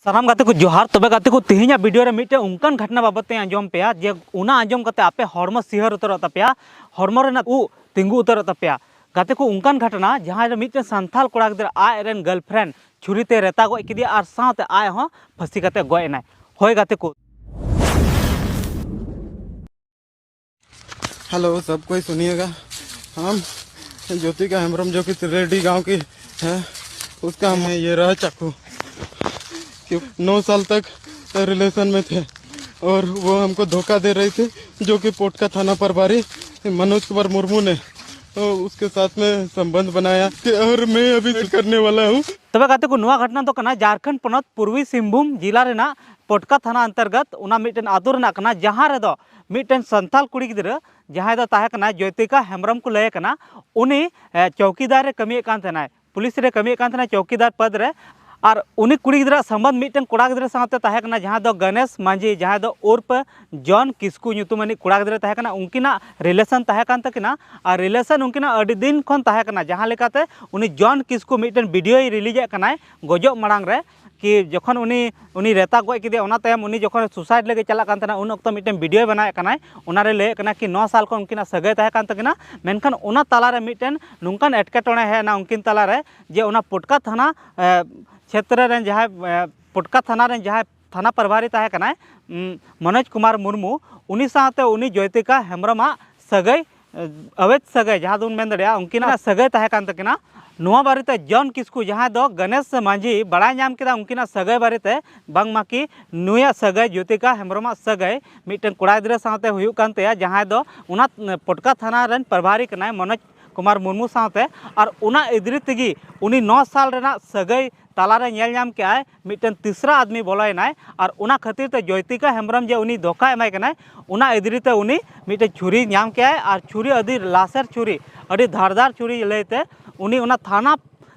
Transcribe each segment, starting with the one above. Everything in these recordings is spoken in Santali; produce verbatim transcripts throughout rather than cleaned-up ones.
ᱥᱟᱱᱟᱢ ᱜᱟᱛᱮ ᱠᱚ ᱡᱚᱦᱟᱨ᱾ ᱛᱚᱵᱮ ᱜᱟᱛᱮ ᱠᱚ, ᱛᱮᱦᱮᱧᱟᱜ ᱵᱷᱤᱰᱤᱭᱳ ᱨᱮ ᱢᱤᱫᱴᱮᱱ ᱚᱱᱠᱟᱱ ᱜᱷᱚᱴᱱᱟ ᱵᱟᱵᱚᱫ ᱛᱮᱧ ᱟᱸᱡᱚᱢ ᱯᱮᱭᱟ ᱡᱮ ᱚᱱᱟ ᱟᱸᱡᱚᱢ ᱠᱟᱛᱮ ᱟᱯᱮ ᱦᱚᱲᱢᱚ ᱥᱤᱦᱟᱹᱨ ᱩᱛᱟᱹᱨᱚᱜ ᱛᱟᱯᱮᱭᱟ, ᱦᱚᱲᱢᱚ ᱨᱮᱱᱟᱜ ᱩᱵ ᱛᱤᱸᱜᱩ ᱩᱛᱟᱹᱨᱚᱜ ᱛᱟᱯᱮᱭᱟ᱾ ᱜᱟᱛᱮ ᱠᱚ, ᱚᱱᱠᱟᱱ ᱜᱷᱚᱴᱱᱟ ᱡᱟᱦᱟᱸ ᱨᱮ ᱢᱤᱫᱴᱮᱱ ᱥᱟᱱᱛᱟᱲ ᱠᱚᱲᱟ ᱜᱤᱫᱽᱨᱟᱹ ᱟᱡ ᱨᱮᱱ ᱜᱟᱨᱞᱯᱷᱨᱮᱱᱰ ᱪᱷᱩᱨᱤ ᱛᱮ ᱨᱮᱛᱟ ᱜᱚᱡ ᱠᱮᱫᱮᱭᱟ ᱟᱨ ᱥᱟᱶᱛᱮ ᱟᱡ ᱦᱚᱸ ᱯᱷᱟᱹᱥᱤ ᱠᱟᱛᱮ ᱜᱚᱡ ᱮᱱᱟᱭ᱾ ᱦᱳᱭ ᱜᱟᱛᱮ ᱠᱚ, हेलो, सब कोई सुनिएगा। हम ज्योतिका हेम्ब्रम जो कि तिरेडी गांव की है, उसका हमें ये रहा चाकू कि नौ साल तक रिलेशन में थे और वो हमको धोखा दे रही थी, जो कि पोटका थाना प्रभारी मनोज कुमार मुर्मू ने तो उसके साथ में संबंध बनाया कि और मैं अभी करने वाला हूँ। ᱛᱚᱵᱮ ᱜᱟᱛᱮ ᱠᱚ, ᱱᱚᱣᱟ ᱜᱷᱚᱴᱱᱟ ᱫᱚ ᱠᱟᱱᱟ ᱡᱷᱟᱲᱠᱷᱚᱸᱰ ᱯᱚᱱᱚᱛ ᱯᱩᱨᱵᱤ ᱥᱤᱝᱵᱷᱩᱢ ᱡᱮᱞᱟ ᱨᱮᱱᱟᱜ ᱯᱚᱴᱠᱟ ᱛᱷᱟᱱᱟ ᱚᱱᱛᱚᱨᱜᱚᱛ ᱚᱱᱟ ᱢᱤᱫᱴᱮᱱ ᱟᱛᱳ ᱨᱮᱱᱟᱜ ᱠᱟᱱᱟ, ᱡᱟᱦᱟᱸ ᱨᱮᱫᱚ ᱢᱤᱫᱴᱮᱱ ᱥᱟᱱᱛᱟᱲ ᱠᱩᱲᱤ ᱜᱤᱫᱽᱨᱟᱹ ᱡᱟᱦᱟᱸᱭ ᱫᱚ ᱛᱟᱦᱮᱸ ᱠᱟᱱᱟ ᱡᱳᱭᱛᱤᱠᱟ ᱦᱮᱢᱵᱨᱚᱢ ᱠᱚ ᱞᱟᱹᱭ ᱠᱟᱱᱟ, ᱩᱱᱤ ᱮ, ᱪᱚᱣᱠᱤᱫᱟᱨ ᱨᱮ ᱠᱟᱹᱢᱤᱭᱮᱫ ᱠᱟᱱ ᱛᱟᱦᱮᱱᱟᱭ, ᱯᱩᱞᱤᱥ ᱨᱮ ᱠᱟᱹᱢᱤᱭᱮᱫ ᱠᱟᱱ ᱛᱟᱦᱮᱱᱟᱭ ᱪᱚᱣᱠᱤᱫᱟᱨ ᱯᱚᱫᱽ ᱨᱮ᱾ ᱟᱨ ᱩᱱᱤ ᱠᱩᱲᱤ ᱜᱤᱫᱽᱨᱟᱹᱣᱟᱜ ᱥᱚᱢᱵᱚᱱᱫᱷ ᱢᱤᱫᱴᱮᱱ ᱠᱚᱲᱟ ᱜᱤᱫᱽᱨᱟᱹ ᱥᱟᱶᱛᱮ ᱛᱟᱦᱮᱸ ᱠᱟᱱᱟ, ᱡᱟᱦᱟᱸ ᱫᱚ ᱜᱚᱱᱮᱥ ᱢᱟᱹᱡᱷᱤ, ᱡᱟᱦᱟᱸᱭ ᱫᱚ ᱩᱨᱯ ᱡᱚᱱ ᱠᱤᱥᱠᱩ ᱧᱩᱛᱩᱢᱟᱱᱤᱡ ᱠᱚᱲᱟ ᱜᱤᱫᱽᱨᱟᱹ ᱛᱟᱦᱮᱸ ᱠᱟᱱᱟ᱾ ᱩᱱᱠᱤᱱᱟᱜ ᱨᱤᱞᱮᱥᱚᱱ ᱛᱟᱦᱮᱸ ᱠᱟᱱ ᱛᱟᱹᱠᱤᱱᱟ ᱟᱨ ᱨᱤᱞᱮᱥᱚᱱ ᱩᱱᱠᱤᱱᱟᱜ ᱟᱹᱰᱤ ᱫᱤᱱ ᱠᱷᱚᱱ ᱛᱟᱦᱮᱸ ᱠᱟᱱᱟ᱾ ᱡᱟᱦᱟᱸ ᱞᱮᱠᱟᱛᱮ ᱩᱱᱤ ᱡᱚᱱ ᱠᱤᱥᱠᱩ ᱢᱤᱫᱴᱮᱱ ᱵᱷᱤᱰᱤᱭᱳᱭ ᱨᱤᱞᱤᱡᱮᱫ ᱠᱟᱱᱟᱭ ᱜᱚᱡᱚᱜ ᱢᱟᱲᱟᱝ ᱨᱮ, ᱠᱤ ᱡᱚᱠᱷᱚᱱ ᱩᱱᱤ ᱩᱱᱤ ᱨᱮᱛᱟ ᱜᱚᱡ ᱠᱮᱫᱮᱭᱟ, ᱚᱱᱟ ᱛᱟᱭᱚᱢ ᱩᱱᱤ ᱡᱚᱠᱷᱚᱱ ᱥᱩᱥᱟᱭᱤᱰ ᱞᱟᱹᱜᱤᱫ ᱪᱟᱞᱟᱜ ᱠᱟᱱ ᱛᱟᱦᱮᱱᱟ, ᱩᱱ ᱚᱠᱛᱚ ᱢᱤᱫᱴᱮᱱ ᱵᱷᱤᱰᱤᱭᱳᱭ ᱵᱮᱱᱟᱣᱮᱫ ᱠᱟᱱᱟᱭ᱾ ᱚᱱᱟᱨᱮ ᱞᱟᱹᱭᱮᱫ ᱠᱟᱱᱟ ᱠᱤ ᱱᱚᱣᱟ ᱥᱟᱞ ᱠᱷᱚᱱ ᱩᱱᱠᱤᱱᱟᱜ ᱥᱟᱹᱜᱟᱹᱭ ᱛᱟᱦᱮᱸ ᱠᱟᱱ ᱛᱟᱹᱠᱤᱱᱟ, ᱢᱮᱱᱠᱷᱟᱱ ᱚᱱᱟ ᱛᱟᱞᱟᱨᱮ ᱢᱤᱫᱴᱮᱱ ᱱᱚᱝᱠᱟᱱ ᱮᱴᱠᱮᱴᱚᱬᱮ ᱦᱮᱡ ᱮᱱᱟ ᱩᱱᱠᱤᱱ ᱛᱟᱞᱟᱨᱮ ᱡᱮ ᱚᱱᱟ ᱯᱚᱴᱠᱟ ᱛᱷᱟᱱᱟ ᱮ, ᱪᱷᱮᱛᱨᱚ ᱨᱮᱱ ᱡᱟᱦᱟᱸᱭ ᱮ, ᱯᱚᱴᱠᱟ ᱛᱷᱟᱱᱟ ᱨᱮᱱ ᱡᱟᱦᱟᱸᱭ ᱛᱷᱟᱱᱟ ᱯᱨᱚᱵᱷᱟᱨᱤ ᱛᱟᱦᱮᱸ ᱠᱟᱱᱟᱭ, ᱩᱢ, ᱢᱚᱱᱳᱡᱽ ᱠᱩᱢᱟᱨ ᱢᱩᱨᱢᱩ, ᱩᱱᱤ ᱥᱟᱶᱛᱮ ᱩᱱᱤ ᱡᱳᱭᱛᱤᱠᱟ ᱦᱮᱢᱵᱨᱚᱢᱟᱜ ᱥᱟᱹᱜᱟᱹᱭ, ᱮ, ᱟᱣᱮᱡ ᱥᱟᱹᱜᱟᱹᱭ ᱡᱟᱦᱟᱸ ᱫᱚᱵᱚᱱ ᱢᱮᱱ ᱫᱟᱲᱮᱭᱟᱜᱼᱟ, ᱩᱱᱠᱤᱱᱟᱜ ᱥᱟᱹᱜᱟᱹᱭ ᱛᱟᱦᱮᱸ ᱠᱟᱱ ᱛᱟᱹᱠᱤᱱᱟ᱾ ᱱᱚᱣᱟ ᱵᱟᱨᱮᱛᱮ ᱡᱚᱱ ᱠᱤᱥᱠᱩ, ᱡᱟᱦᱟᱸᱭ ᱫᱚ ᱜᱚᱱᱮᱥ ᱢᱟᱹᱡᱷᱤ, ᱵᱟᱲᱟᱭ ᱧᱟᱢ ᱠᱮᱫᱟ ᱩᱱᱠᱤᱱᱟᱜ ᱥᱟᱹᱜᱟᱹᱭ ᱵᱟᱨᱮᱛᱮ, ᱵᱟᱝᱢᱟ ᱠᱤ ᱱᱩᱭᱟᱜ ᱥᱟᱹᱜᱟᱹᱭ, ᱡᱳᱭᱛᱤᱠᱟ ᱦᱮᱢᱵᱨᱚᱢᱟᱜ ᱥᱟᱹᱜᱟᱹᱭ ᱢᱤᱫᱴᱮᱱ ᱠᱚᱲᱟ ᱜᱤᱫᱽᱨᱟᱹ ᱥᱟᱶᱛᱮ ᱦᱩᱭᱩᱜ ᱠᱟᱱ ᱛᱟᱭᱟ, ᱡᱟᱦᱟᱸᱭ ᱫᱚ ᱚᱱᱟ ᱯᱚᱴᱠᱟ ᱛᱷᱟᱱᱟ ᱨᱮᱱ ᱯᱨᱚᱵᱷᱟᱨᱤ ᱠᱟᱱᱟᱭ ᱢᱚᱱᱳᱡᱽ ᱠᱩᱢᱟᱨ ᱢᱩᱨᱢᱩ ᱥᱟᱶᱛᱮ᱾ ᱟᱨ ᱚᱱᱟ ᱤᱫᱤ ᱛᱮᱜᱮ ᱩᱱᱤ ᱱᱚ ᱥᱟᱞ ᱨᱮᱱᱟᱜ ᱥᱟᱹᱜᱟᱹᱭ ᱛᱟᱞᱟᱨᱮ ᱧᱮᱞ ᱧᱟᱢ ᱠᱮᱜᱼᱟᱭ ᱢᱤᱫᱴᱮᱱ ᱛᱤᱥᱨᱟ ᱟᱫᱢᱤ ᱵᱚᱞᱚᱭᱮᱱᱟᱭ᱾ ᱟᱨ ᱚᱱᱟ ᱠᱷᱟᱹᱛᱤᱨ ᱛᱮ ᱡᱳᱭᱛᱤᱠᱟ ᱦᱮᱢᱵᱨᱚᱢ ᱡᱮ ᱩᱱᱤ ᱫᱷᱳᱠᱟ ᱮᱢᱟᱭ ᱠᱟᱱᱟᱭ, ᱚᱱᱟ ᱤᱫᱤ ᱛᱮ ᱩᱱᱤ ᱢᱤᱫᱴᱮᱱ ᱪᱷᱩᱨᱤ ᱧᱟᱢ ᱠᱮᱜᱼᱟᱭ᱾ ᱟᱨ ᱪᱷᱩᱨᱤ ᱟᱹᱰᱤ ᱞᱟᱥᱮᱨ ᱪᱷᱩᱨᱤ, ᱟᱹᱰᱤ ᱫᱷᱟᱨᱫᱟᱨ ᱪᱷᱩᱨᱤ ᱞᱟᱹᱭᱛᱮ ᱩᱱᱤ ᱚᱱᱟ ᱛᱷᱟᱱᱟ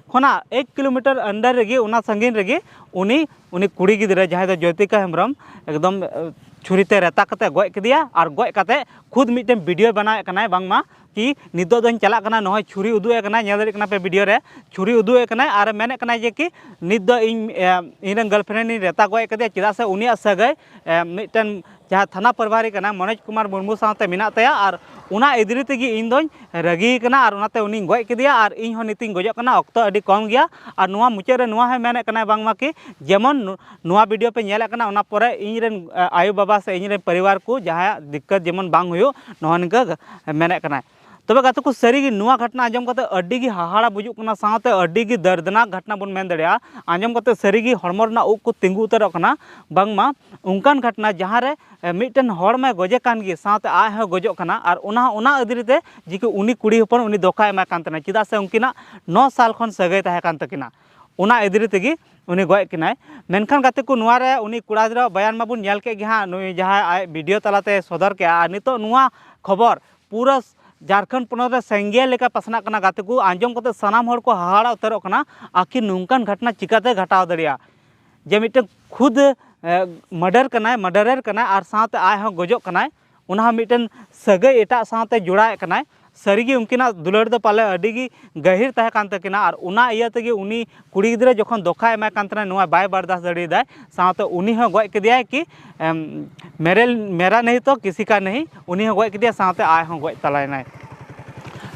ᱠᱷᱚᱱᱟᱜ ᱮᱠ ᱠᱤᱞᱳᱢᱤᱴᱟᱨ under ᱨᱮᱜᱮ, ᱚᱱᱟ ᱥᱟᱺᱜᱤᱧ ᱨᱮᱜᱮ ᱩᱱᱤ ᱩᱱᱤ ᱠᱩᱲᱤ ᱜᱤᱫᱽᱨᱟᱹ ᱡᱟᱦᱟᱸᱭ ᱫᱚ ᱡᱳᱭᱛᱤᱠᱟ ᱦᱮᱢᱵᱨᱚᱢ ᱮᱠᱫᱚᱢ ᱮ, ᱪᱷᱩᱨᱤ ᱛᱮ ᱨᱮᱛᱟ ᱠᱟᱛᱮ ᱜᱚᱡ ᱠᱮᱫᱮᱭᱟ, ᱟᱨ ᱜᱚᱡ ᱠᱟᱛᱮ ᱠᱷᱩᱫ ᱢᱤᱫᱴᱮᱱ ᱵᱷᱤᱰᱤᱭᱳ ᱵᱮᱱᱟᱣᱮᱫ ᱠᱟᱱᱟᱭ, ᱵᱟᱝᱢᱟ ᱠᱤ ᱱᱤᱛᱚᱜ ᱫᱚᱧ ᱪᱟᱞᱟᱜ ᱠᱟᱱᱟ, ᱱᱚᱜᱼᱚᱭ ᱪᱷᱩᱨᱤ ᱩᱫᱩᱜ ᱮ ᱠᱟᱱᱟᱭ, ᱧᱮᱞ ᱫᱟᱲᱮᱭᱟᱜ ᱠᱟᱱᱟ ᱯᱮ ᱵᱷᱤᱰᱤᱭᱳ ᱨᱮ, ᱪᱷᱩᱨᱤ ᱩᱫᱩᱜ ᱮ ᱠᱟᱱᱟᱭ ᱟᱨ ᱢᱮᱱᱮᱫ ᱠᱟᱱᱟᱭ ᱡᱮ ᱠᱤ ᱱᱤᱛ ᱫᱚ ᱤᱧ, ᱮ, ᱤᱧ ᱨᱮᱱ ᱜᱟᱨᱞᱯᱷᱨᱮᱱᱰ ᱤᱧ ᱨᱮᱛᱟ ᱜᱚᱡ ᱠᱟᱫᱮᱭᱟ, ᱪᱮᱫᱟᱜ ᱥᱮ ᱩᱱᱤᱭᱟᱜ ᱥᱟᱹᱜᱟᱹᱭ, ᱮ, ᱢᱤᱫᱴᱮᱱ ᱡᱟᱦᱟᱸ ᱛᱷᱟᱱᱟ ᱯᱨᱚᱵᱷᱟᱨᱤ ᱠᱟᱱᱟᱭ ᱢᱚᱱᱳᱡᱽ ᱠᱩᱢᱟᱨ ᱢᱩᱨᱢᱩ ᱥᱟᱶᱛᱮ ᱢᱮᱱᱟᱜ ᱛᱟᱭᱟ, ᱟᱨ ᱚᱱᱟ ᱤᱫᱤ ᱛᱮᱜᱮ ᱤᱧ ᱫᱚᱧ ᱨᱟᱹᱜᱤ ᱠᱟᱱᱟ ᱟᱨ ᱚᱱᱟᱛᱮ ᱩᱱᱤᱧ ᱜᱚᱡ ᱠᱮᱫᱮᱭᱟ ᱟᱨ ᱤᱧ ᱦᱚᱸ ᱱᱤᱛᱤᱧ ᱜᱚᱡᱚᱜ ᱠᱟᱱᱟ, ᱚᱠᱛᱚ ᱟᱹᱰᱤ ᱠᱚᱢ ᱜᱮᱭᱟ᱾ ᱟᱨ ᱱᱚᱣᱟ ᱢᱩᱪᱟᱹᱫ ᱨᱮ ᱱᱚᱣᱟ ᱦᱚᱸᱭ ᱢᱮᱱᱮᱫ ᱠᱟᱱᱟᱭ ᱵᱟᱝᱢᱟ ᱠᱤ ᱡᱮᱢᱚᱱ ᱱᱚᱣᱟ ᱵᱷᱤᱰᱤᱭᱳ ᱯᱮ ᱧᱮᱞᱮᱫ ᱠᱟᱱᱟ, ᱚᱱᱟ ᱯᱚᱨᱮ ᱤᱧ ᱨᱮᱱ, ᱮ, ᱟᱭᱳᱼᱵᱟᱵᱟ ᱥᱮ ᱤᱧ ᱨᱮᱱ ᱯᱚᱨᱤᱵᱟᱨ ᱠᱚ ᱡᱟᱦᱟᱸᱭᱟᱜ ᱫᱤᱠᱠᱟᱛ ᱡᱮᱢᱚᱱ ᱵᱟᱝ ᱦᱩᱭᱩᱜ, ᱱᱚᱣᱟ ᱱᱤᱝᱠᱟᱹ ᱢᱮᱱᱮᱫ ᱠᱟᱱᱟᱭ᱾ ᱛᱚᱵᱮ ᱜᱟᱛᱮ ᱠᱚ, ᱥᱟᱹᱨᱤᱜᱮ ᱱᱚᱣᱟ ᱜᱷᱚᱴᱱᱟ ᱟᱸᱡᱚᱢ ᱠᱟᱛᱮ ᱟᱹᱰᱤ ᱜᱮ ᱦᱟᱦᱟᱲᱟ ᱵᱩᱡᱩᱜ ᱠᱟᱱᱟ, ᱥᱟᱶᱛᱮ ᱟᱹᱰᱤ ᱜᱮ ᱫᱟᱨᱫᱽᱱᱟᱠ ᱜᱷᱚᱴᱱᱟ ᱵᱚᱱ ᱢᱮᱱ ᱫᱟᱲᱮᱭᱟᱜᱼᱟ᱾ ᱟᱸᱡᱚᱢ ᱠᱟᱛᱮ ᱥᱟᱹᱨᱤᱜᱮ ᱦᱚᱲᱢᱚ ᱨᱮᱱᱟᱜ ᱩᱵ ᱠᱚ ᱛᱤᱸᱜᱩ ᱩᱛᱟᱹᱨᱚᱜ ᱠᱟᱱᱟ᱾ ᱵᱟᱝᱢᱟ ᱚᱱᱠᱟᱱ ᱜᱷᱚᱴᱱᱟ ᱡᱟᱦᱟᱸ ᱨᱮ, ᱮ, ᱢᱤᱫᱴᱮᱱ ᱦᱚᱲ ᱢᱟᱭ ᱜᱚᱡᱮ ᱠᱟᱱ ᱜᱮ, ᱥᱟᱶᱛᱮ ᱟᱡ ᱦᱚᱸ ᱜᱚᱡᱚᱜ ᱠᱟᱱᱟ, ᱟᱨ ᱚᱱᱟ ᱦᱚᱸ ᱚᱱᱟ ᱤᱫᱤ ᱨᱮ ᱡᱮ ᱠᱤ ᱩᱱᱤ ᱠᱩᱲᱤ ᱦᱚᱯᱚᱱ ᱩᱱᱤ ᱫᱷᱳᱠᱟᱭ ᱮᱢᱟᱭ ᱠᱟᱱ ᱛᱟᱦᱮᱱᱟ, ᱪᱮᱫᱟᱜ ᱥᱮ ᱩᱱᱠᱤᱱᱟᱜ ᱱᱚ ᱥᱟᱞ ᱠᱷᱚᱱ ᱥᱟᱹᱜᱟᱹᱭ ᱛᱟᱦᱮᱸ ᱠᱟᱱ ᱛᱟᱹᱠᱤᱱᱟ, ᱚᱱᱟ ᱤᱫᱤ ᱨᱮ ᱛᱮᱜᱮ ᱩᱱᱤ ᱜᱚᱡ ᱠᱤᱱᱟᱭ᱾ ᱢᱮᱱᱠᱷᱟᱱ ᱜᱟᱛᱮ ᱠᱚ, ᱱᱚᱣᱟ ᱨᱮ ᱩᱱᱤ ᱠᱚᱲᱟ ᱜᱤᱫᱽᱨᱟᱹᱣᱟᱜ ᱵᱚᱭᱟᱱ ᱢᱟᱵᱚᱱ ᱧᱮᱞ ᱠᱮᱫ ᱜᱮ ᱦᱟᱸᱜ, ᱱᱩᱭ ᱡᱟᱦᱟᱸᱭ ᱟᱡ ᱵᱷᱤᱰᱤᱭᱳ ᱛᱟᱞᱟᱛᱮ ᱥᱚᱫᱚᱨ ᱠᱮᱜᱼᱟ, ᱟᱨ ᱱᱤᱛᱚᱜ ᱱᱚᱣᱟ ᱠᱷᱚᱵᱚᱨ ᱯᱩᱨᱟᱹ ᱡᱷᱟᱲᱠᱷᱚᱸᱰ ᱯᱚᱱᱚᱛ ᱨᱮ ᱥᱮᱸᱜᱮᱞ ᱞᱮᱠᱟ ᱯᱟᱥᱱᱟᱜ ᱠᱟᱱᱟ ᱜᱟᱛᱮ ᱠᱚ᱾ ᱟᱸᱡᱚᱢ ᱠᱟᱛᱮ ᱥᱟᱱᱟᱢ ᱦᱚᱲ ᱠᱚ ᱦᱟᱦᱟᱲᱟ ᱩᱛᱟᱹᱨᱚᱜ ᱠᱟᱱᱟ, ᱟᱹᱠᱤᱱ ᱱᱚᱝᱠᱟᱱ ᱜᱷᱚᱴᱱᱟ ᱪᱤᱠᱟᱹᱛᱮ ᱜᱷᱚᱴᱟᱣ ᱫᱟᱲᱮᱭᱟᱜᱼᱟ? ᱡᱮ ᱢᱤᱫᱴᱮᱱ ᱠᱷᱩᱫ, ᱮ, ᱢᱟᱨᱰᱟᱨ ᱠᱟᱱᱟᱭ, ᱢᱟᱨᱰᱟᱨᱟᱨ ᱠᱟᱱᱟᱭ, ᱟᱨ ᱥᱟᱶᱛᱮ ᱟᱡ ᱦᱚᱸ ᱜᱚᱡᱚᱜ ᱠᱟᱱᱟᱭ, ᱚᱱᱟ ᱦᱚᱸ ᱢᱤᱫᱴᱮᱱ ᱥᱟᱹᱜᱟᱹᱭ ᱮᱴᱟᱜ ᱥᱟᱶᱛᱮ ᱡᱚᱲᱟᱣᱮᱫ ᱠᱟᱱᱟᱭ᱾ ᱥᱟᱹᱨᱤᱜᱮ ᱩᱱᱠᱤᱱᱟᱜ ᱫᱩᱞᱟᱹᱲ ᱫᱚ ᱯᱟᱞᱮ ᱟᱹᱰᱤ ᱜᱮ ᱜᱟᱹᱦᱤᱨ ᱛᱟᱦᱮᱸ ᱠᱟᱱ ᱛᱟᱹᱠᱤᱱᱟ, ᱟᱨ ᱚᱱᱟ ᱤᱭᱟᱹ ᱛᱮᱜᱮ ᱩᱱᱤ ᱠᱩᱲᱤ ᱜᱤᱫᱽᱨᱟᱹ ᱡᱚᱠᱷᱚᱱ ᱫᱷᱳᱠᱟ ᱮᱢᱟᱭ ᱠᱟᱱ ᱛᱟᱦᱮᱱᱟ, ᱱᱚᱣᱟ ᱵᱟᱭ ᱵᱟᱨᱫᱟᱥ ᱫᱟᱲᱮᱭᱟᱫᱟᱭ, ᱥᱟᱶᱛᱮ ᱩᱱᱤ ᱦᱚᱸ ᱜᱚᱡ ᱠᱮᱫᱮᱭᱟᱭ ᱠᱤ, ᱮᱢ, ᱢᱮᱨᱮ, ᱢᱮᱨᱟ ᱱᱟᱦᱤ ᱛᱚ ᱠᱤᱥᱤ ᱠᱟ ᱱᱟᱦᱤ, ᱩᱱᱤ ᱦᱚᱸ ᱜᱚᱡ ᱠᱮᱫᱮᱭᱟ, ᱥᱟᱶᱛᱮ ᱟᱡ ᱦᱚᱸ ᱜᱚᱡ ᱛᱟᱞᱟᱭᱮᱱᱟᱭ᱾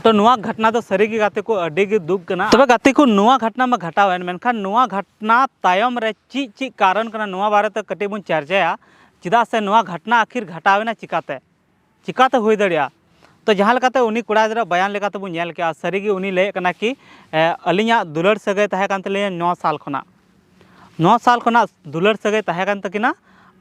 ᱛᱚ ᱱᱚᱣᱟ ᱜᱷᱚᱴᱱᱟ ᱫᱚ ᱥᱟᱹᱨᱤᱜᱮ ᱜᱟᱛᱮ ᱠᱚ ᱟᱹᱰᱤ ᱜᱮ ᱫᱩᱠ ᱠᱟᱱᱟ᱾ ᱛᱚᱵᱮ ᱜᱟᱛᱮ ᱠᱚ, ᱱᱚᱣᱟ ᱜᱷᱚᱴᱱᱟ ᱢᱟ ᱜᱷᱚᱴᱟᱣᱮᱱ, ᱢᱮᱱᱠᱷᱟᱱ ᱱᱚᱣᱟ ᱜᱷᱚᱴᱱᱟ ᱛᱟᱭᱚᱢ ᱨᱮ ᱪᱮᱫ ᱪᱮᱫ ᱠᱟᱨᱚᱱ ᱠᱟᱱᱟ, ᱱᱚᱣᱟ ᱵᱟᱨᱮᱛᱮ ᱠᱟᱹᱴᱤᱡ ᱵᱚᱱ ᱪᱟᱨᱪᱟᱭᱟ᱾ ᱪᱮᱫᱟᱜ ᱥᱮ ᱱᱚᱣᱟ ᱜᱷᱚᱴᱱᱟ ᱟᱹᱠᱷᱤᱨ ᱜᱷᱚᱴᱟᱣᱮᱱᱟ ᱪᱤᱠᱟᱛᱮ? ᱪᱤᱠᱟᱛᱮ ᱦᱩᱭ ᱫᱟᱲᱮᱭᱟᱜᱼᱟ? ᱛᱚ ᱡᱟᱦᱟᱸ ᱞᱮᱠᱟᱛᱮ ᱩᱱᱤ ᱠᱚᱲᱟ ᱜᱤᱫᱽᱨᱟᱹ ᱵᱚᱭᱟᱱ ᱞᱮᱠᱟᱛᱮᱵᱚᱱ ᱧᱮᱞ ᱠᱮᱜᱼᱟ, ᱥᱟᱹᱨᱤᱜᱮ ᱩᱱᱤ ᱞᱟᱹᱭᱮᱫ ᱠᱟᱱᱟ ᱠᱤ, ᱮ, ᱟᱹᱞᱤᱧᱟᱜ ᱫᱩᱞᱟᱹᱲ ᱥᱟᱹᱜᱟᱹᱭ ᱛᱟᱦᱮᱸ ᱠᱟᱱ ᱛᱟᱹᱞᱤᱧᱟ ᱱᱚ ᱥᱟᱞ ᱠᱷᱚᱱᱟᱜ᱾ ᱱᱚ ᱥᱟᱞ ᱠᱷᱚᱱᱟᱜ ᱫᱩᱞᱟᱹᱲ ᱥᱟᱹᱜᱟᱹᱭ ᱛᱟᱦᱮᱸ ᱠᱟᱱ ᱛᱟᱹᱠᱤᱱᱟ,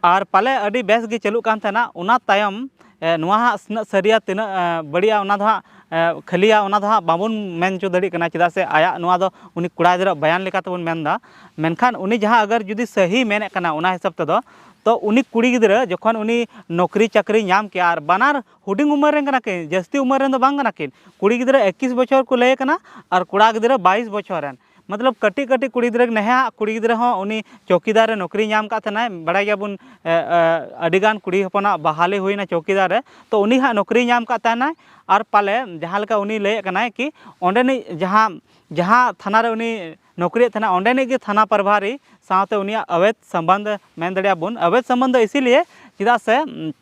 ᱟᱨ ᱯᱟᱞᱮ ᱟᱹᱰᱤ ᱵᱮᱥ ᱜᱮ ᱪᱟᱹᱞᱩᱜ ᱠᱟᱱ ᱛᱟᱦᱮᱱᱟ᱾ ᱚᱱᱟ ᱛᱟᱭᱚᱢ, ᱮ, ᱱᱚᱣᱟ ᱦᱟᱸᱜ ᱛᱤᱱᱟᱹᱜ ᱥᱟᱹᱨᱤᱭᱟ, ᱛᱤᱱᱟᱹᱜ, ᱮ, ᱵᱟᱹᱲᱤᱡᱼᱟ, ᱚᱱᱟ ᱫᱚ ᱦᱟᱸᱜ, ᱮ, ᱠᱷᱟᱹᱞᱤᱭᱟ, ᱚᱱᱟ ᱫᱚ ᱦᱟᱸᱜ ᱵᱟᱵᱚᱱ ᱢᱮᱱ ᱦᱚᱪᱚ ᱫᱟᱲᱮᱭᱟᱜ ᱠᱟᱱᱟ, ᱪᱮᱫᱟᱜ ᱥᱮ ᱟᱭᱟᱜ ᱱᱚᱣᱟ ᱫᱚ ᱩᱱᱤ ᱠᱚᱲᱟ ᱜᱤᱫᱽᱨᱟᱹ ᱵᱚᱭᱟᱱ ᱞᱮᱠᱟ ᱛᱮᱵᱚᱱ ᱢᱮᱱᱫᱟ᱾ ᱢᱮᱱᱠᱷᱟᱱ ᱩᱱᱤ ᱡᱟᱦᱟᱸ ᱟᱜᱟᱨ ᱡᱩᱫᱤ ᱥᱟᱹᱦᱤ ᱢᱮᱱᱮᱫ ᱠᱟᱱᱟ, ᱚᱱᱟ ᱦᱤᱥᱟᱹᱵ ᱛᱮᱫᱚ, ᱛᱚ ᱩᱱᱤ ᱠᱩᱲᱤ ᱜᱤᱫᱽᱨᱟᱹ ᱡᱚᱠᱷᱚᱱ ᱩᱱᱤ ᱱᱚᱠᱨᱤ ᱪᱟᱹᱠᱨᱤ ᱧᱟᱢ ᱠᱮᱜᱼᱟ, ᱟᱨ ᱵᱟᱱᱟᱨ ᱦᱩᱰᱤᱧ ᱩᱢᱮᱨ ᱨᱮᱱ ᱠᱟᱱᱟ ᱠᱤᱱ, ᱡᱟᱹᱥᱛᱤ ᱩᱢᱮᱨ ᱨᱮᱱ ᱫᱚ ᱵᱟᱝ ᱠᱟᱱᱟ ᱠᱤᱱ, ᱠᱩᱲᱤ ᱜᱤᱫᱽᱨᱟᱹ ᱮᱠᱤᱥ ᱵᱚᱪᱷᱚᱨ ᱠᱚ ᱞᱟᱹᱭ ᱠᱟᱱᱟ ᱟᱨ ᱠᱚᱲᱟ ᱜᱤᱫᱽᱨᱟᱹ ᱵᱟᱭᱤᱥ ᱵᱚᱪᱷᱚᱨ ᱨᱮᱱ, ᱢᱚᱛᱞᱚᱵ ᱠᱟᱹᱴᱤᱡ ᱠᱟᱹᱴᱤᱡ ᱠᱩᱲᱤ ᱜᱤᱫᱽᱨᱟᱹ, ᱱᱮᱦᱟᱜ ᱠᱩᱲᱤ ᱜᱤᱫᱽᱨᱟᱹ ᱦᱚᱸ ᱩᱱᱤ ᱪᱚᱣᱠᱤᱫᱟᱨ ᱨᱮ ᱱᱚᱠᱨᱤ ᱧᱟᱢ ᱠᱟᱫ ᱛᱟᱦᱮᱱᱟᱭ᱾ ᱵᱟᱲᱟᱭ ᱜᱮᱭᱟᱵᱚᱱ, ᱮ, ᱮ, ᱟᱹᱰᱤᱜᱟᱱ ᱠᱩᱲᱤ ᱦᱚᱯᱚᱱᱟᱜ ᱵᱟᱦᱟᱞᱤ ᱦᱩᱭᱱᱟ ᱪᱚᱣᱠᱤᱫᱟᱨ ᱨᱮ, ᱛᱚ ᱩᱱᱤ ᱦᱟᱸᱜ ᱱᱚᱠᱨᱤ ᱧᱟᱢ ᱠᱟᱫ ᱛᱟᱦᱮᱱᱟᱭ᱾ ᱟᱨ ᱯᱟᱞᱮ ᱡᱟᱦᱟᱸ ᱞᱮᱠᱟ ᱩᱱᱤ ᱞᱟᱹᱭᱮᱫ ᱠᱟᱱᱟᱭ ᱠᱤ ᱚᱸᱰᱮᱱᱤᱡ ᱡᱟᱦᱟᱸ, ᱡᱟᱦᱟᱸ ᱛᱷᱟᱱᱟ ᱨᱮ ᱩᱱᱤ ᱱᱚᱠᱨᱤᱭᱮᱫ ᱛᱟᱦᱮᱱᱟ, ᱚᱸᱰᱮᱱᱤᱡ ᱜᱮ ᱛᱷᱟᱱᱟ ᱯᱨᱚᱵᱷᱟᱨᱤ ᱥᱟᱶᱛᱮ ᱩᱱᱤᱭᱟᱜ ᱚᱵᱮᱫ ᱥᱚᱢᱵᱚᱱᱫᱷ ᱢᱮᱱ ᱫᱟᱲᱮᱭᱟᱜᱼᱟ ᱵᱚᱱ, ᱚᱵᱮᱫ ᱥᱚᱢᱵᱚᱱᱫᱷ ᱫᱚ ᱤᱥᱤᱞᱤᱭᱮ, ᱪᱮᱫᱟᱜ ᱥᱮ, ᱩᱢ,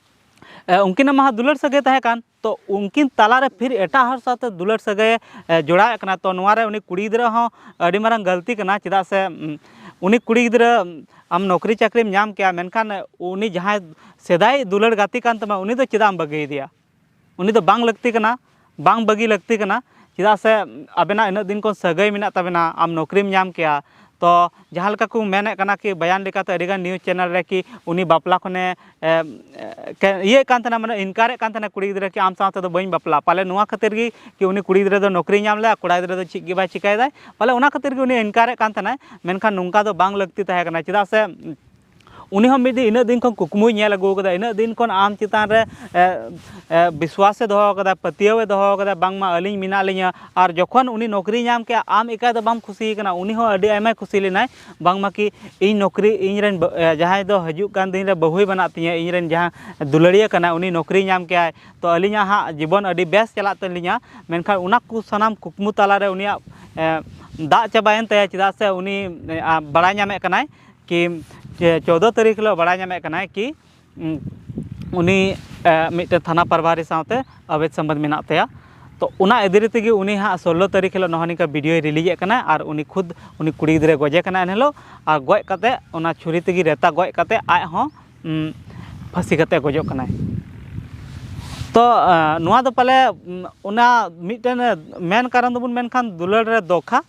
ᱮ, ᱩᱱᱠᱤᱱᱟᱜ ᱢᱟ ᱦᱟᱸᱜ ᱫᱩᱞᱟᱹᱲ ᱥᱟᱹᱜᱟᱹᱭ ᱛᱟᱦᱮᱸ ᱠᱟᱱ, ᱛᱚ ᱩᱱᱠᱤᱱ ᱛᱟᱞᱟᱨᱮ ᱯᱷᱤᱨ ᱮᱴᱟᱜ ᱦᱚᱲ ᱥᱟᱶᱛᱮ ᱫᱩᱞᱟᱹᱲ ᱥᱟᱹᱜᱟᱹᱭ, ᱮ, ᱡᱚᱲᱟᱣᱮᱫ ᱠᱟᱱᱟ᱾ ᱛᱚ ᱱᱚᱣᱟ ᱨᱮ ᱩᱱᱤ ᱠᱩᱲᱤ ᱜᱤᱫᱽᱨᱟᱹ ᱦᱚᱸ ᱟᱹᱰᱤ ᱢᱟᱨᱟᱝ ᱜᱟᱹᱞᱛᱤ ᱠᱟᱱᱟ, ᱪᱮᱫᱟᱜ ᱥᱮ, ᱩᱢ, ᱩᱱᱤ ᱠᱩᱲᱤ ᱜᱤᱫᱽᱨᱟᱹ, ᱟᱢ ᱱᱚᱠᱨᱤ ᱪᱟᱹᱠᱨᱤᱢ ᱧᱟᱢ ᱠᱮᱭᱟ, ᱢᱮᱱᱠᱷᱟᱱ ᱩᱱᱤ ᱡᱟᱦᱟᱸᱭ ᱥᱮᱫᱟᱭ ᱫᱩᱞᱟᱹᱲ ᱜᱟᱛᱮ ᱠᱟᱱ ᱛᱟᱢᱟ, ᱩᱱᱤ ᱫᱚ ᱪᱮᱫᱟᱜ ᱮᱢ ᱵᱟᱹᱜᱤᱭᱮᱫᱮᱭᱟ? ᱩᱱᱤ ᱫᱚ ᱵᱟᱝ ᱞᱟᱹᱠᱛᱤ ᱠᱟᱱᱟ, ᱵᱟᱝ ᱵᱟᱹᱜᱤ ᱞᱟᱹᱠᱛᱤ ᱠᱟᱱᱟ᱾ ᱪᱮᱫᱟᱜ ᱥᱮ ᱟᱵᱮᱱᱟᱜ ᱤᱱᱟᱹᱜ ᱫᱤᱱ ᱠᱷᱚᱱ ᱥᱟᱹᱜᱟᱹᱭ ᱢᱮᱱᱟᱜ ᱛᱟᱵᱮᱱᱟ, ᱟᱢ ᱱᱚᱠᱨᱤᱢ ᱧᱟᱢ ᱠᱮᱭᱟ᱾ ᱛᱚ ᱡᱟᱦᱟᱸ ᱞᱮᱠᱟ ᱠᱚ ᱢᱮᱱᱮᱫ ᱠᱟᱱᱟ ᱠᱤ ᱵᱟᱭᱟᱱ ᱞᱮᱠᱟᱛᱮ ᱟᱹᱰᱤᱜᱟᱱ news channel ᱨᱮ ᱠᱤ ᱩᱱᱤ ᱵᱟᱯᱞᱟ ᱠᱷᱚᱱᱮ, ᱮ, ᱮ, ᱠᱮ-, ᱤᱭᱟᱹᱜ ᱠᱟᱱ ᱛᱟᱦᱮᱱᱟ, ᱢᱟᱱᱮ ᱤᱱᱠᱟᱨᱮᱫ ᱠᱟᱱ ᱛᱟᱦᱮᱱᱟ ᱠᱩᱲᱤ ᱜᱤᱫᱽᱨᱟᱹ ᱠᱤ ᱟᱢ ᱥᱟᱶ ᱛᱮᱫᱚ ᱵᱟᱹᱧ ᱵᱟᱯᱞᱟᱜᱼᱟ᱾ ᱯᱟᱞᱮ ᱱᱚᱣᱟ ᱠᱷᱟᱹᱛᱤᱨ ᱜᱮ ᱠᱤ ᱩᱱᱤ ᱠᱩᱲᱤ ᱜᱤᱫᱽᱨᱟᱹ ᱫᱚ ᱱᱚᱠᱨᱤ ᱧᱟᱢ ᱞᱮᱫᱟ, ᱠᱚᱲᱟ ᱜᱤᱫᱽᱨᱟᱹ ᱫᱚ ᱪᱮᱫ ᱜᱮ ᱵᱟᱭ ᱪᱤᱠᱟᱹᱭᱮᱫᱟᱭ᱾ ᱯᱟᱞᱮ ᱚᱱᱟ ᱠᱷᱟᱹᱛᱤᱨ ᱜᱮ ᱩᱱᱤ ᱤᱱᱠᱟᱨᱮᱫ ᱠᱟᱱ ᱛᱟᱦᱮᱱᱟᱭ, ᱢᱮᱱᱠᱷᱟᱱ ᱱᱚᱝᱠᱟ ᱫᱚ ᱵᱟᱝ ᱞᱟᱹᱠᱛᱤ ᱛᱟᱦᱮᱸ ᱠᱟᱱᱟ᱾ ᱪᱮᱫᱟᱜ ᱥᱮ ᱩᱱᱤ ᱦᱚᱸ ᱢᱤᱫ ᱫᱤᱱ, ᱤᱱᱟᱹᱜ ᱫᱤᱱ ᱠᱷᱚᱱ ᱠᱩᱠᱢᱩᱭ ᱧᱮᱞ ᱟᱹᱜᱩ ᱟᱠᱟᱫᱟ, ᱤᱱᱟᱹᱜ ᱫᱤᱱ ᱠᱷᱚᱱ ᱟᱢ ᱪᱮᱛᱟᱱ ᱨᱮ, ᱮ, ᱮ, ᱵᱤᱥᱣᱟᱥᱮ ᱫᱚᱦᱚ ᱟᱠᱟᱫᱟ, ᱯᱟᱹᱛᱭᱟᱹᱣᱮ ᱫᱚᱦᱚ ᱟᱠᱟᱫᱟ, ᱵᱟᱝᱢᱟ ᱟᱹᱞᱤᱧ ᱢᱮᱱᱟᱜ ᱞᱤᱧᱟ᱾ ᱟᱨ ᱡᱚᱠᱷᱚᱱ ᱩᱱᱤ ᱱᱚᱠᱨᱤ ᱧᱟᱢ ᱠᱮᱜᱼᱟ, ᱟᱢ ᱮᱠᱟᱭ ᱫᱚ ᱵᱟᱢ ᱠᱩᱥᱤ ᱟᱠᱟᱱᱟ, ᱩᱱᱤ ᱦᱚᱸ ᱟᱹᱰᱤ ᱟᱭᱢᱟᱭ ᱠᱩᱥᱤ ᱞᱮᱱᱟᱭ, ᱵᱟᱝᱢᱟ ᱠᱤ ᱤᱧ ᱱᱚᱠᱨᱤ, ᱤᱧ ᱨᱮᱱ ᱵᱟ-, ᱮ, ᱡᱟᱦᱟᱸᱭ ᱫᱚ ᱦᱤᱡᱩᱜ ᱠᱟᱱ ᱫᱤᱱ ᱨᱮ ᱵᱟᱹᱦᱩᱭ ᱵᱮᱱᱟᱜ ᱛᱤᱧᱟᱹ, ᱤᱧ ᱨᱮᱱ ᱡᱟᱦᱟᱸ ᱫᱩᱞᱟᱹᱲᱤᱭᱟᱹ ᱠᱟᱱᱟᱭ, ᱩᱱᱤ ᱱᱚᱠᱨᱤ ᱧᱟᱢ ᱠᱮᱜᱼᱟᱭ, ᱛᱚ ᱟᱹᱞᱤᱧᱟᱜ ᱦᱟᱸᱜ ᱡᱤᱵᱚᱱ ᱟᱹᱰᱤ ᱵᱮᱥ ᱪᱟᱞᱟᱜ ᱛᱟᱹᱞᱤᱧᱟ᱾ ᱢᱮᱱᱠᱷᱟᱱ ᱚᱱᱟ ᱠᱚ ᱥᱟᱱᱟᱢ ᱠᱩᱠᱢᱩ ᱛᱟᱞᱟᱨᱮ ᱩᱱᱤᱭᱟᱜ, ᱮ, ᱫᱟᱜ ᱪᱟᱵᱟᱭᱮᱱ ᱛᱟᱭᱟ, ᱪᱮᱫᱟᱜ ᱥᱮ ᱩᱱᱤ, ᱮ, ᱟ, ᱵᱟᱲᱟᱭ ᱧᱟᱢᱮᱫ ᱠᱟᱱᱟᱭ ᱠᱤ ᱪᱮ-, ᱪᱳᱫᱽᱫᱳ ᱛᱟᱹᱨᱤᱠᱷ ᱦᱤᱞᱳᱜ ᱵᱟᱲᱟᱭ ᱧᱟᱢᱮᱫ ᱠᱟᱱᱟᱭ ᱠᱤ, ᱩᱸ, ᱩᱱᱤ, ᱮ, ᱢᱤᱫᱴᱮᱱ ᱛᱷᱟᱱᱟ ᱯᱨᱚᱵᱷᱟᱨᱤ ᱥᱟᱶᱛᱮ ᱚᱵᱮᱫ ᱥᱚᱢᱵᱚᱱᱫᱷ ᱢᱮᱱᱟᱜ ᱛᱟᱭᱟ᱾ ᱛᱚ ᱚᱱᱟ ᱤᱫᱤ ᱛᱮᱜᱮ ᱩᱱᱤ ᱦᱟᱸᱜ ᱥᱳᱞᱞᱳ ᱛᱟᱹᱨᱤᱠᱷ ᱦᱤᱞᱳᱜ ᱱᱚᱜᱼᱚ ᱱᱤᱝᱠᱟ video ᱨᱤᱞᱤᱡᱮᱫ ᱠᱟᱱᱟ ᱟᱨ ᱩᱱᱤ ᱠᱷᱩᱫ ᱩᱱᱤ ᱠᱩᱲᱤ ᱜᱤᱫᱽᱨᱟᱹ ᱜᱚᱡᱮ ᱠᱟᱱᱟ ᱮᱱᱦᱤᱞᱳᱜ, ᱟᱨ ᱜᱚᱡ ᱠᱟᱛᱮ ᱚᱱᱟ ᱪᱷᱩᱨᱤ ᱛᱮᱜᱮ ᱨᱮᱛᱟ ᱜᱚᱡ ᱠᱟᱛᱮ ᱟᱡ ᱦᱚᱸ, ᱩᱸ, ᱯᱷᱟᱹᱥᱤ ᱠᱟᱛᱮ ᱜᱚᱡᱚᱜ ᱠᱟᱱᱟᱭ᱾ ᱛᱚ, ᱮ, ᱱᱚᱣᱟ ᱫᱚ ᱯᱟᱞᱮ, ᱩᱸ, ᱚᱱᱟ ᱢᱤᱫᱴᱮᱱ ᱢᱮᱱ ᱠᱟᱨᱚᱱ ᱫᱚᱵᱚᱱ ᱢᱮᱱᱠᱷᱟᱱ ᱫᱩᱞᱟᱹᱲ ᱨᱮ ᱫᱷᱳᱠᱟ᱾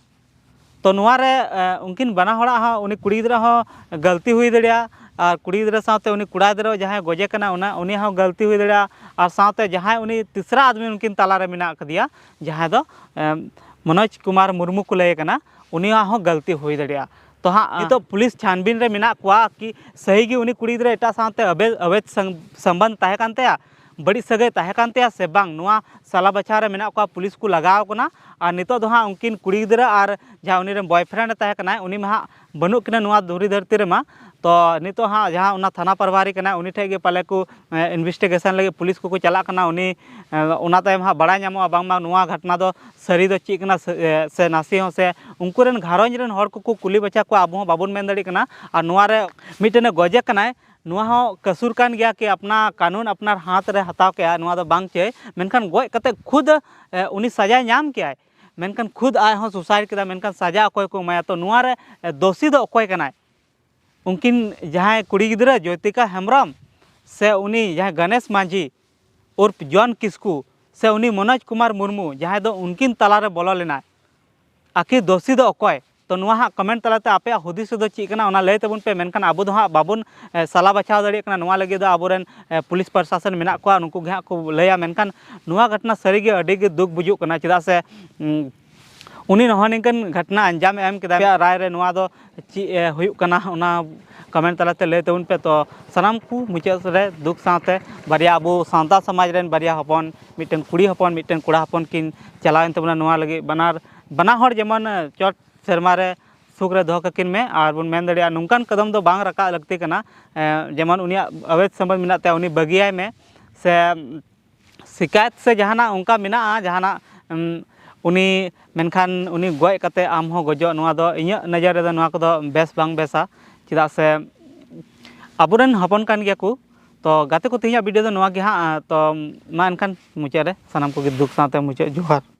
ᱛᱚ ᱱᱚᱣᱟ ᱨᱮ, ᱮ, ᱩᱱᱠᱤᱱ ᱵᱟᱱᱟ ᱦᱚᱲᱟᱜ ᱦᱚᱸ, ᱩᱱᱤ ᱠᱩᱲᱤ ᱜᱤᱫᱽᱨᱟᱹ ᱦᱚᱸ ᱜᱟᱹᱞᱛᱤ ᱦᱩᱭ ᱫᱟᱲᱮᱭᱟᱜᱼᱟ, ᱟᱨ ᱠᱩᱲᱤ ᱜᱤᱫᱽᱨᱟᱹ ᱥᱟᱶᱛᱮ ᱩᱱᱤ ᱠᱚᱲᱟ ᱜᱤᱫᱽᱨᱟᱹ ᱡᱟᱦᱟᱸᱭ ᱜᱚᱡᱮ ᱠᱟᱱᱟ, ᱚᱱᱟ, ᱩᱱᱤᱭᱟᱜ ᱦᱚᱸ ᱜᱟᱹᱞᱛᱤ ᱦᱩᱭ ᱫᱟᱲᱮᱭᱟᱜᱼᱟ, ᱟᱨ ᱥᱟᱶᱛᱮ ᱡᱟᱦᱟᱸᱭ ᱩᱱᱤ ᱛᱤᱥᱨᱟ ᱟᱫᱢᱤ ᱩᱱᱠᱤᱱ ᱛᱟᱞᱟᱨᱮ ᱢᱮᱱᱟᱜ ᱟᱠᱟᱫᱮᱭᱟ, ᱡᱟᱦᱟᱸᱭ ᱫᱚ, ᱮ, ᱢᱚᱱᱳᱡᱽ ᱠᱩᱢᱟᱨ ᱢᱩᱨᱢᱩ ᱠᱚ ᱞᱟᱹᱭ ᱠᱟᱱᱟ, ᱩᱱᱤᱭᱟᱜ ᱦᱚᱸ ᱜᱟᱹᱞᱛᱤ ᱦᱩᱭ ᱫᱟᱲᱮᱭᱟᱜᱼᱟ᱾ ᱛᱚ ᱦᱟᱸᱜ ᱱᱤᱛᱚᱜ ᱯᱩᱞᱤᱥ ᱪᱷᱟᱱᱵᱤᱱ ᱨᱮ ᱢᱮᱱᱟᱜ ᱠᱚᱣᱟ ᱠᱤ ᱥᱟᱹᱦᱤ ᱜᱮ ᱩᱱᱤ ᱠᱩᱲᱤ ᱜᱤᱫᱽᱨᱟᱹ ᱮᱴᱟᱜ ᱥᱟᱶᱛᱮ ᱚᱵᱮ-, ᱚᱵᱮᱫ ᱥᱟᱝ-, ᱥᱚᱢᱵᱚᱱᱫᱷ ᱛᱟᱦᱮᱸ ᱠᱟᱱ ᱛᱟᱭᱟ, ᱵᱟᱹᱲᱤᱡ ᱥᱟᱹᱜᱟᱹᱭ ᱛᱟᱦᱮᱸ ᱠᱟᱱ ᱛᱟᱭᱟ ᱥᱮ ᱵᱟᱝ, ᱱᱚᱣᱟ ᱥᱟᱞᱟ ᱵᱟᱪᱷᱟᱣ ᱨᱮ ᱢᱮᱱᱟᱜ ᱠᱚᱣᱟ, ᱯᱩᱞᱤᱥ ᱠᱚ ᱞᱟᱜᱟᱣ ᱠᱟᱱᱟ᱾ ᱟᱨ ᱱᱤᱛᱚᱜ ᱫᱚ ᱦᱟᱸᱜ ᱩᱱᱠᱤᱱ ᱠᱩᱲᱤ ᱜᱤᱫᱽᱨᱟᱹ ᱟᱨ ᱡᱟᱦᱟᱸ ᱩᱱᱤ ᱨᱮᱱ boyfriend ᱮ ᱛᱟᱦᱮᱸ ᱠᱟᱱᱟᱭ, ᱩᱱᱤ ᱢᱟ ᱦᱟᱸᱜ ᱵᱟᱹᱱᱩᱜ ᱠᱤᱱᱟ ᱱᱚᱣᱟ ᱫᱷᱩᱲᱤ ᱫᱷᱟᱹᱨᱛᱤ ᱨᱮᱢᱟ᱾ ᱛᱚ ᱱᱤᱛᱚᱜ ᱦᱟᱸᱜ ᱡᱟᱦᱟᱸ ᱚᱱᱟ ᱛᱷᱟᱱᱟ ᱯᱨᱚᱵᱷᱟᱨᱤ ᱠᱟᱱᱟᱭ, ᱩᱱᱤ ᱴᱷᱮᱱ ᱜᱮ ᱯᱟᱞᱮ ᱠᱚ, ᱮ, investigation ᱞᱟᱹᱜᱤᱫ ᱯᱩᱞᱤᱥ ᱠᱚᱠᱚ ᱪᱟᱞᱟᱜ ᱠᱟᱱᱟ᱾ ᱩᱱᱤ, ᱮ, ᱚᱱᱟ ᱛᱟᱭᱚᱢ ᱦᱟᱸᱜ ᱵᱟᱲᱟᱭ ᱧᱟᱢᱚᱜᱼᱟ ᱵᱟᱝᱢᱟ ᱱᱚᱣᱟ ᱜᱷᱚᱴᱚᱱᱟ ᱫᱚ ᱥᱟᱹᱨᱤ ᱫᱚ ᱪᱮᱫ ᱠᱟᱱᱟ ᱥᱮ, ᱮ, ᱥᱮ ᱱᱟᱥᱮ ᱦᱚᱸ ᱥᱮ ᱩᱱᱠᱩ ᱨᱮᱱ ᱜᱷᱟᱨᱚᱸᱡᱽ ᱨᱮᱱ ᱦᱚᱲ ᱠᱚᱠᱚ ᱠᱩᱞᱤ ᱵᱟᱪᱷᱟ ᱠᱚᱣᱟ, ᱟᱵᱚ ᱦᱚᱸ ᱵᱟᱵᱚᱱ ᱢᱮᱱ ᱫᱟᱲᱮᱭᱟᱜ ᱠᱟᱱᱟ᱾ ᱟᱨ ᱱᱚᱣᱟ ᱨᱮ ᱢᱤᱫᱴᱮᱱᱮ ᱜᱚᱡᱮ ᱠᱟᱱᱟᱭ, ᱱᱚᱣᱟ ᱦᱚᱸ ᱠᱟᱹᱥᱩᱨ ᱠᱟᱱ ᱜᱮᱭᱟ ᱠᱤ ᱟᱯᱱᱟ ᱠᱟᱹᱱᱩᱱ ᱟᱯᱱᱟᱨ ᱦᱟᱛ ᱨᱮ ᱦᱟᱛᱟᱣ ᱠᱮᱜᱼᱟ, ᱱᱚᱣᱟ ᱫᱚ ᱵᱟᱝ ᱪᱟᱹᱭ, ᱢᱮᱱᱠᱷᱟᱱ ᱜᱚᱡ ᱠᱟᱛᱮ ᱠᱷᱩᱫ, ᱮ, ᱩᱱᱤ ᱥᱟᱡᱟᱭ ᱧᱟᱢ ᱠᱮᱜᱼᱟᱭ, ᱢᱮᱱᱠᱷᱟᱱ ᱠᱷᱩᱫ ᱟᱡ ᱦᱚᱸ suicide ᱠᱮᱫᱟ, ᱢᱮᱱᱠᱷᱟᱱ ᱥᱟᱡᱟ ᱚᱠᱚᱭ ᱠᱚ ᱮᱢᱟᱭᱟ? ᱛᱚ ᱱᱚᱣᱟ ᱨᱮ, ᱮ, ᱫᱳᱥᱤ ᱫᱚ ᱚᱠᱚᱭ ᱠᱟᱱᱟᱭ? ᱩᱱᱠᱤᱱ ᱡᱟᱦᱟᱸᱭ ᱠᱩᱲᱤ ᱜᱤᱫᱽᱨᱟᱹ ᱡᱳᱭᱛᱤᱠᱟ ᱦᱮᱢᱵᱨᱚᱢ ᱥᱮ ᱩᱱᱤ ᱡᱟᱦᱟᱸᱭ ᱜᱚᱱᱮᱥ ᱢᱟᱹᱡᱷᱤ ᱩᱨᱯᱷ ᱡᱚᱱ ᱠᱤᱥᱠᱩ ᱥᱮ ᱩᱱᱤ ᱢᱚᱱᱳᱡᱽ ᱠᱩᱢᱟᱨ ᱢᱩᱨᱢᱩ ᱡᱟᱦᱟᱸᱭ ᱫᱚ ᱩᱱᱠᱤᱱ ᱛᱟᱞᱟᱨᱮ ᱵᱚᱞᱚ ᱞᱮᱱᱟᱭ, ᱟᱹᱠᱤᱱ ᱫᱳᱥᱤ ᱫᱚ ᱚᱠᱚᱭ? ᱛᱚ ᱱᱚᱣᱟ ᱦᱟᱸᱜ comment ᱛᱟᱞᱟᱛᱮ ᱟᱯᱮᱭᱟᱜ ᱦᱩᱫᱤᱥ ᱫᱚ ᱪᱮᱫ ᱠᱟᱱᱟ ᱚᱱᱟ ᱞᱟᱹᱭ ᱛᱟᱵᱚᱱ ᱯᱮ, ᱢᱮᱱᱠᱷᱟᱱ ᱟᱵᱚ ᱫᱚ ᱦᱟᱸᱜ ᱵᱟᱵᱚᱱ, ᱮ, ᱥᱟᱞᱟ ᱵᱟᱪᱷᱟᱣ ᱫᱟᱲᱮᱭᱟᱜ ᱠᱟᱱᱟ᱾ ᱱᱚᱣᱟ ᱞᱟᱹᱜᱤᱫ ᱫᱚ ᱟᱵᱚᱨᱮᱱ, ᱮ, ᱯᱩᱞᱤᱥ ᱯᱨᱚᱥᱟᱥᱚᱱ ᱢᱮᱱᱟᱜ ᱠᱚᱣᱟ, ᱱᱩᱠᱩ ᱜᱮ ᱦᱟᱸᱜ ᱠᱚ ᱞᱟᱹᱭᱟ᱾ ᱢᱮᱱᱠᱷᱟᱱ ᱱᱚᱣᱟ ᱜᱷᱚᱴᱚᱱᱟ ᱥᱟᱹᱨᱤᱜᱮ ᱟᱹᱰᱤ ᱜᱮ ᱫᱩᱠ ᱵᱩᱡᱩᱜ ᱠᱟᱱᱟ, ᱪᱮᱫᱟᱜ ᱥᱮ, ᱩᱸ, ᱩᱱᱤ ᱱᱚᱜᱼᱚ ᱱᱤᱝᱠᱟᱹᱱ ᱜᱷᱚᱴᱚᱱᱟ ᱟᱧᱡᱟᱢ ᱮ ᱮᱢ ᱠᱮᱫᱟ᱾ ᱟᱯᱮᱭᱟᱜ ᱨᱟᱭ ᱨᱮ ᱱᱚᱣᱟ ᱫᱚ ᱪᱮᱫ, ᱮ, ᱦᱩᱭᱩᱜ ᱠᱟᱱᱟ ᱚᱱᱟ comment ᱛᱟᱞᱟᱛᱮ ᱞᱟᱹᱭ ᱛᱟᱵᱚᱱ ᱯᱮ᱾ ᱛᱚ ᱥᱟᱱᱟᱢ ᱠᱚ ᱢᱩᱪᱟᱹᱫ ᱨᱮ ᱫᱩᱠ ᱥᱟᱶᱛᱮ ᱵᱟᱨᱭᱟ ᱟᱵᱚ ᱥᱟᱶᱛᱟ ᱥᱚᱢᱟᱡᱽ ᱨᱮᱱ ᱵᱟᱨᱭᱟ ᱦᱚᱯᱚᱱ, ᱢᱤᱫᱴᱮᱱ ᱠᱩᱲᱤ ᱦᱚᱯᱚᱱ, ᱢᱤᱫᱴᱮᱱ ᱠᱚᱲᱟ ᱦᱚᱯᱚᱱ ᱠᱤᱱ ᱪᱟᱞᱟᱣᱮᱱ ᱛᱟᱵᱚᱱᱟ᱾ ᱱᱚᱣᱟ ᱞᱟᱹᱜᱤᱫ ᱵᱟᱱᱟᱨ, ᱵᱟᱱᱟ ᱦᱚᱲ ᱡᱮᱢᱚᱱ, ᱮ, ᱪᱚᱴ ᱥᱮᱨᱢᱟ ᱨᱮ ᱥᱩᱠ ᱨᱮ ᱫᱚᱦᱚ ᱠᱟᱹᱠᱤᱱ ᱢᱮ᱾ ᱟᱨ ᱵᱚᱱ ᱢᱮᱱ ᱫᱟᱲᱮᱭᱟᱜᱼᱟ ᱱᱚᱝᱠᱟᱱ ᱠᱚᱫᱚᱢ ᱫᱚ ᱵᱟᱝ ᱨᱟᱠᱟᱵ ᱞᱟᱹᱠᱛᱤ ᱠᱟᱱᱟ᱾ ᱮ, ᱡᱮᱢᱚᱱ ᱩᱱᱤᱭᱟᱜ ᱚᱵᱮᱫ ᱥᱚᱢᱵᱚᱫ ᱢᱮᱱᱟᱜ ᱛᱟᱭᱟ, ᱩᱱᱤ ᱵᱟᱹᱜᱤᱭᱟᱭ ᱢᱮ᱾ ᱥᱮ ᱥᱤᱠᱟᱭᱮᱛ ᱥᱮ ᱡᱟᱦᱟᱱᱟᱜ ᱚᱱᱠᱟ ᱢᱮᱱᱟᱜᱼᱟ, ᱡᱟᱦᱟᱱᱟᱜ, ᱩᱢ, ᱩᱱᱤ, ᱢᱮᱱᱠᱷᱟᱱ ᱩᱱᱤ ᱜᱚᱡ ᱠᱟᱛᱮ ᱟᱢ ᱦᱚᱸ ᱜᱚᱡᱚᱜ, ᱱᱚᱣᱟ ᱫᱚ ᱤᱧᱟᱹᱜ ᱱᱚᱡᱚᱨ ᱨᱮᱫᱚ ᱱᱚᱣᱟ ᱠᱚᱫᱚ ᱵᱮᱥ ᱵᱟᱝ ᱵᱮᱥᱟ᱾ ᱪᱮᱫᱟᱜ ᱥᱮ ᱟᱵᱚᱨᱮᱱ ᱦᱚᱯᱚᱱ ᱠᱟᱱ ᱜᱮᱭᱟ ᱠᱚ᱾ ᱛᱚ ᱜᱟᱛᱮ ᱠᱚ, ᱛᱮᱦᱮᱧᱟᱜ video ᱫᱚ ᱱᱚᱣᱟ ᱜᱮ ᱦᱟᱸᱜ᱾ ᱛᱚ ᱢᱟ ᱮᱱᱠᱷᱟᱱ ᱢᱩᱪᱟᱹᱫ ᱨᱮ ᱥᱟᱱᱟᱢ ᱠᱚᱜᱮ ᱫᱩᱠ ᱥᱟᱶᱛᱮ ᱢᱩᱪᱟᱹᱫ᱾ ᱡᱚᱦᱟᱨ᱾